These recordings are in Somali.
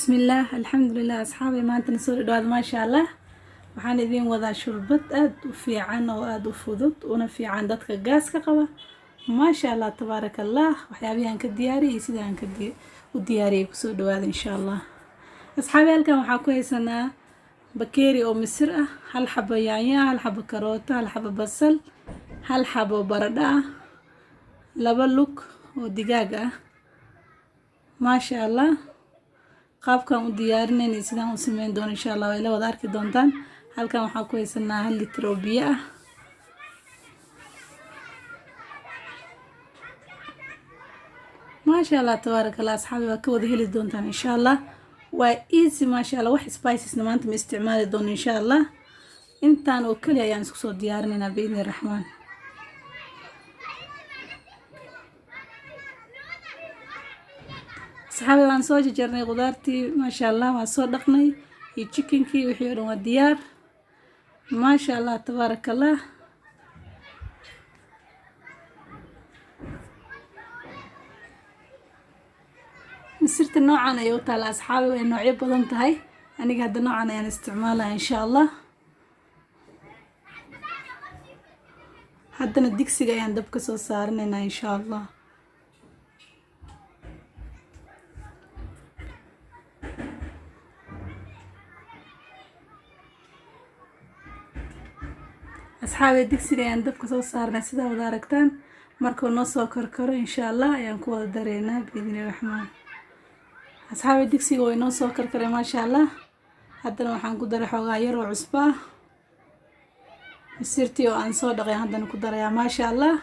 Bismillaah, alxamdulilah. Asxaabay, maantana soo dhawaada. Maasha Allah, waxaan idiin wadaa shurbad aada u fiican oo aada u fudud, una fiican dadka gaaska qaba. Maasha Allah, tabaaraka Allah. Waxyaabihii aan ka diyaariyay iyo sida aan ka u diyaariyay kusoo dhawaada, insha Allah. Asxaabi, halkan waxaa ku haysanaa bakeeri oo misir ah, hal xabo yaanyo ah, hal xabo karooto, hal xabo basal, hal xabo baradho ah, laba lug oo digaag ah. Maasha Allah, qaabkan u diyaarinayna iyo sidaan u sameyn doono, insha Allah, waa ila wada arki doontaan. Halkan waxaa ku haysanaa 1 litir oo biyo ah. Maasha Allah, tabaaraka Allah. Asxaabi, waa ka wada heli doontaan, insha Allah. Waa easy, maasha Allah. Wax spicesna maanta ma isticmaali doono, insha Allah. Intaan oo keliya ayaan isku soo diyaarinaynaa, biidni Raxmaan. Asxaabi, waan soo jarjarnay qudaartii, maasha Allah, waan soo dhaqnay iyo chickenkii, wixii oo dhan waa diyaar. Maasha Allah, tabaaraka Allah. Misirta noocan ayay u taala, asxaabi. Way noocyo badan tahay. Aniga hadda noocan ayaan isticmaalaya, insha Allah. Haddana digsiga ayaan dabka soo saaranaynaa, insha Allah. Asxaabi, digsiga ayaan dabka soo saarnay, sidaa wada aragtaan. Markuu noo soo karkaro, insha Allah, ayaan ku wada dareynaa, biidni Raxmaan. Asxaabi, digsiga way noo soo karkaray, maasha Allah. Haddana waxaan ku daray xoogaa yar oo cusbo ah. Misirtii oo aan soo dhaqay haddana ku darayaa, maasha Allah.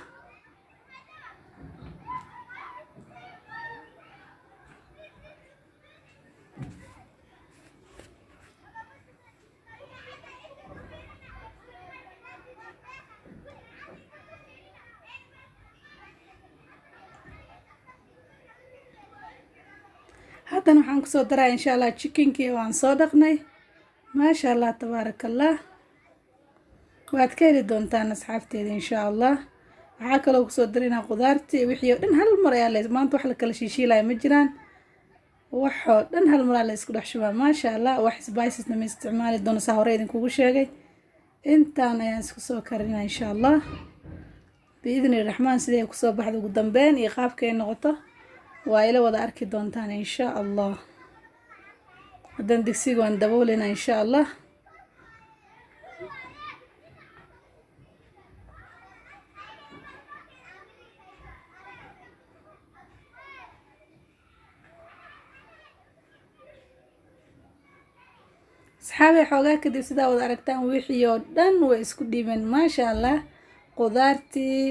Haddana waxaan kusoo daraya, insha Allah, chickenkii oo aan soo dhaqnay. Maasha Allah, tabaaraka Allah. Waad ka heli doontaan, asxaabteeda, insha Allah. Waxaa kaloo kusoo daraynaa qudaartii. Wixii oo dhan hal mar ayaa la maanta, wax la kala shiishiilaya ma jiraan. Waxoo dhan hal mar aa la isku dhex shubaa, maasha Allah. Wax spicesna ma isticmaali doono, saa hore idinkugu sheegay. Intaan ayaan isku soo karinaa, insha Allah, biidni Raxmaan. Siday kusoo baxda ugu dambeyn iyo qaabka ay noqoto waa ila wada arki doontaan, insha Allah. Haddana digsiga waan dabooleynaa, insha Allah. Asxaabay, xoogaa kadib, sidaa wada aragtaan, wixii oo dhan way isku dhiibeen, maasha Allah. Qudaartii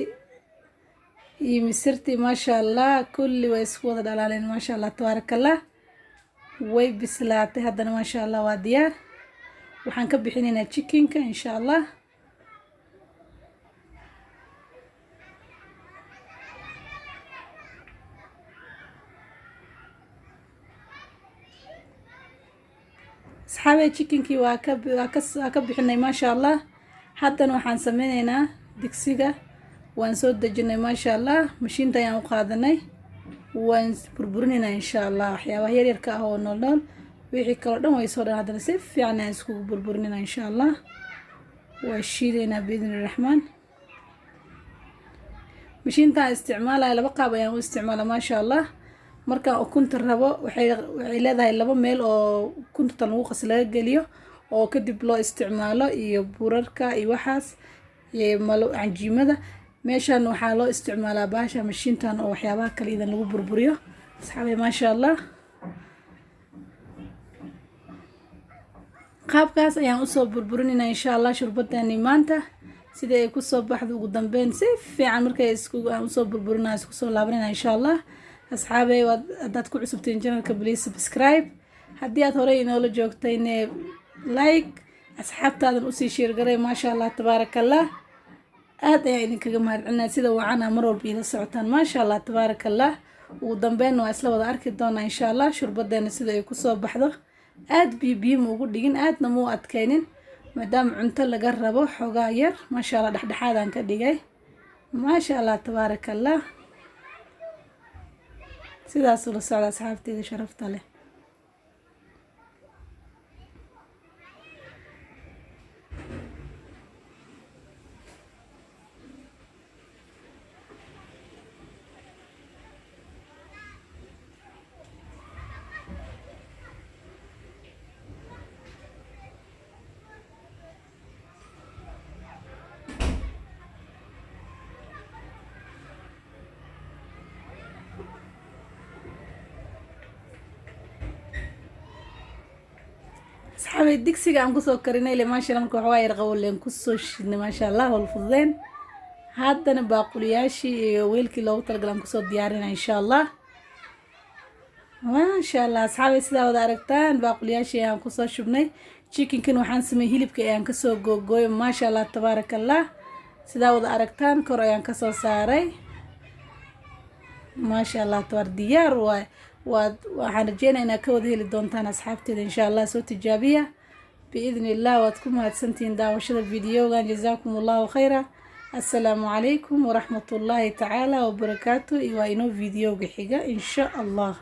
iyo misirtii, maasha Allah, kulli way isku wada dhalaaleen. Maasha Allah, tabaaraka Allah. Way bislaatay haddana, maasha Allah, waa diyaar. Waxaan ka bixinaynaa chickenka, insha Allah. Asxaabay, chickenkii waa ka bixinay, maasha Allah. Haddana waxaan sameyneynaa, digsiga waan soo dejinay, maasha Allah. Mashiinta ayaan u qaadanay, waan burburinaynaa, insha Allah. Waxyaabaha yaryarka ah oo nool nool, wixii kaloo dhan way soo dhan. Haddana si fiican ayaan iskugu burburinaynaa, insha Allah. Waa shiidaynaa, biidni Raxmaan. Mashiintaan isticmaalaya laba qaab ayaan u isticmaala, maasha Allah. Markaan ukunta rabo, waxay leedahay laba meel oo ukunta tan lagu qas laga geliyo oo kadib loo isticmaalo, iyo burarka iyo waxaas iyo malo canjiimada. Meeshan waxaa loo isticmaalaa baasha mashiintan oo waxyaabaha kale idan lagu burburiyo. Asxaabay, maasha Allah, qaabkaas ayaan usoo burburinaynaa, insha Allah. Shurbadani maanta sida ay kusoo baxdo ugu dambeyn, si fiican markay isku aan usoo burburinaa, isku soo laabanayna, insha Allah. Asxaabey, waad haddaad ku cusubtiin channelka, please subscribe. Haddii aad horey inoola joogtayne, like, asxaabtaadan usii share garay. Maasha Allah, tabaaraka Allah. Aad ayaan idinkaga mahadcelinaya sida wacana mar walba iila socotaan. Maasha Allah, tabaaraka Allah. Ugu dambeyn waa isla wada arki doonaa, insha Allah, shurbadeena sida ay kusoo baxdo. Aad biyo biyo ma ugu dhigin, aadna muu adkaynin, maadaama cunto laga rabo xoogaa yar. Maasha Allah, dhexdhexaadaan ka dhigay. Maasha Allah, tabaaraka Allah. Sidaas ula socda, asxaabteeda sharafta leh. Asxaabay, digsiga aan kusoo karinay le, maasha Allah, marka waxoogaa yar qabow leen kusoo shidnay, maasha Allah, wal fududeen. Haddana baaquliyaashii iyo weelkii loogu talagalay aan kusoo diyaarinaa, insha Allah. Maasha Allah, asxaabay, sidaa wada aragtaan, baaquliyaashii ayaan kusoo shubnay. Chickenkan waxaan sameeyey hilibka ayaan kasoo googooyo, maasha Allah, tabaaraka Allah. Sidaa wada aragtaan, kor ayaan kasoo saaray, maasha Allah, tabaar diyaar waay. Waad waxaan rajeynaya inaad ka wada heli doontaan, asxaabteeda, insha Allah. Soo tijaabiya biidni illah. Waad ku mahadsantihiin daawashada videogan. Jazaakum Allahu khayra. Assalaamu calaykum waraxmatullaahi tacaala wabarakaatu. Iyo waa inoo videoga xiga, insha Allah.